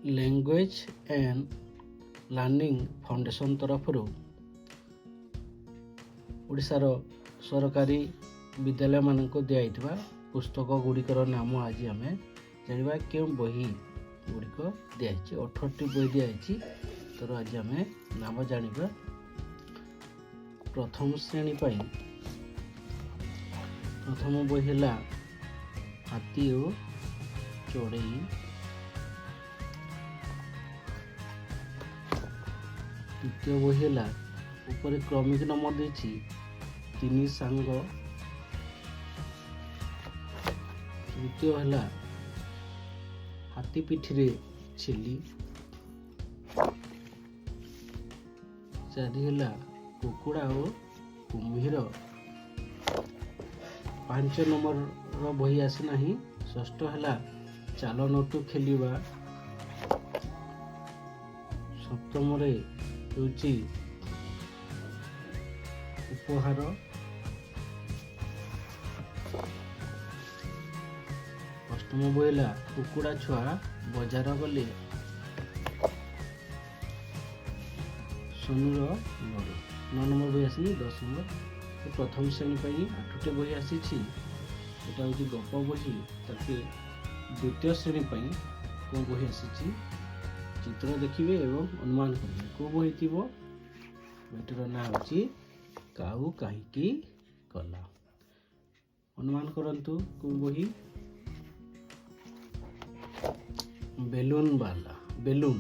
Language and learning foundation ତରଫରୁ ଓଡ଼ିଶାର ସରକାରୀ ବିଦ୍ୟାଳୟମାନଙ୍କୁ ଦିଆଯାଇଥିବା ପୁସ୍ତକ ଗୁଡ଼ିକର ନାମ ଆଜି ଆମେ ଜାଣିବା। କେଉଁ ବହି ଗୁଡ଼ିକ ଦିଆହେଇଛି? 18ଟି ବହି ଦିଆହେଇଛି। ତର ଆଜି ଆମେ ନାମ ଜାଣିବା। ପ୍ରଥମ ଶ୍ରେଣୀ ପାଇଁ ପ୍ରଥମ ବହି ହେଲା ହାତୀ ଓ ଚଢ଼େଇ। ଦ୍ୱିତୀୟ ବହି ହେଲା, ଉପରେ କ୍ରମିକ ନମ୍ବର ଦେଇଛି, ତିନି ସାଙ୍ଗ। ତୃତୀୟ ହେଲା ହାତୀ ପିଠିରେ ଛେଲି। ଚାରି ହେଲା କୁକୁଡ଼ା ଓ କୁମ୍ଭୀର। 5 ନମ୍ବରର ବହି ଆସିନାହିଁ। ଷଷ୍ଠ ହେଲା ଚାଲ ନଟୁ ଖେଳିବା। ସପ୍ତମରେ ହେଉଛି ଉପହାର। ଅଷ୍ଟମ ବହି ହେଲା କୁକୁଡ଼ା ଛୁଆ ବଜାର ଗଲେ, ସୋନୁର ଲଡ଼ୁ। 9 ନମ୍ବର ବହି ଆସିନି। 10 ନମ୍ବର। ପ୍ରଥମ ଶ୍ରେଣୀ ପାଇଁ 8ଟି ବହି ଆସିଛି। ଏଇଟା ହେଉଛି ଗପ ବହି। ତାପରେ ଦ୍ୱିତୀୟ ଶ୍ରେଣୀ ପାଇଁ କେଉଁ ବହି ଆସିଛି, ଚିତ୍ର ଦେଖିବେ ଏବଂ ଅନୁମାନ କରିବେ କେଉଁ ବହି ଥିବ। ବହିଟିର ନାଁ ହେଉଛି କାଉ କାହିଁକି କଲା। ଅନୁମାନ କରନ୍ତୁ କେଉଁ ବହି। ବେଲୁନ ବାଲା, ବେଲୁନ।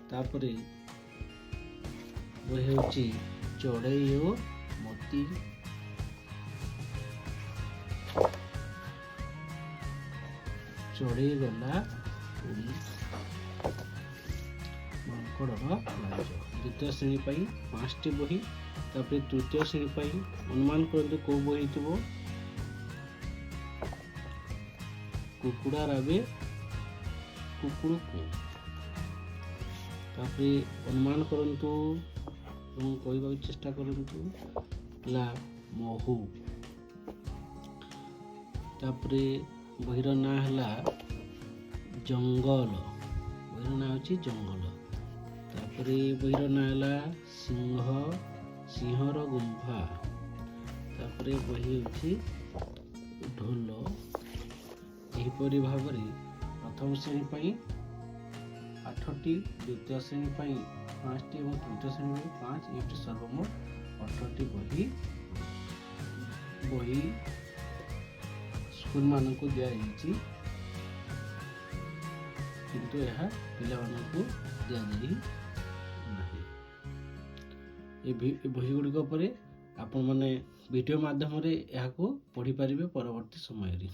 ତାପରେ ବହି ହେଉଛି ଚଢ଼େଇ ଓ ମୋତି। ଚଢ଼େଇ ଗଲା ଉଡ଼ି, ମାଙ୍କଡ଼ର ଲାଞ୍ଜ। ଦ୍ୱିତୀୟ ଶ୍ରେଣୀ ପାଇଁ 5ଟି ବହି। ତାପରେ ତୃତୀୟ ଶ୍ରେଣୀ ପାଇଁ ଅନୁମାନ କରନ୍ତୁ କେଉଁ ବହି ଥିବ। କୁକୁଡ଼ା ରାବେ କୁକୁଡ଼କୁ। ତାପରେ ଅନୁମାନ କରନ୍ତୁ ଏବଂ କହିବାକୁ ଚେଷ୍ଟା କରନ୍ତୁ, ହେଲା ମହୁ। ତାପରେ ବହିର ନାଁ ହେଲା ଜଙ୍ଗଲ। ବହିର ନାଁ ହେଉଛି ଜଙ୍ଗଲ। ତାପରେ ବହିର ନାଁ ହେଲା ସିଂହ, ସିଂହର ଗୁମ୍ଫା। ତାପରେ ବହି ହେଉଛି ଢୋଲ। ଏହିପରି ଭାବରେ ପ୍ରଥମ ଶ୍ରେଣୀ ପାଇଁ 8ଟି, ଦ୍ୱିତୀୟ ଶ୍ରେଣୀ ପାଇଁ 5ଟି ଏବଂ ତୃତୀୟ ଶ୍ରେଣୀ ପାଇଁ 5, ଏଇଠି ସର୍ବମୋଟ 18ଟି ବହି ସ୍କୁଲମାନଙ୍କୁ ଦିଆଯାଇଛି, କିନ୍ତୁ ଏହା ପିଲାମାନଙ୍କୁ ଦିଆଯାଇ ନାହିଁ। ଏ ବହି ଗୁଡ଼ିକ ଉପରେ ଆପଣମାନେ ଭିଡ଼ିଓ ମାଧ୍ୟମରେ ଏହାକୁ ପଢ଼ିପାରିବେ ପରବର୍ତ୍ତୀ ସମୟରେ।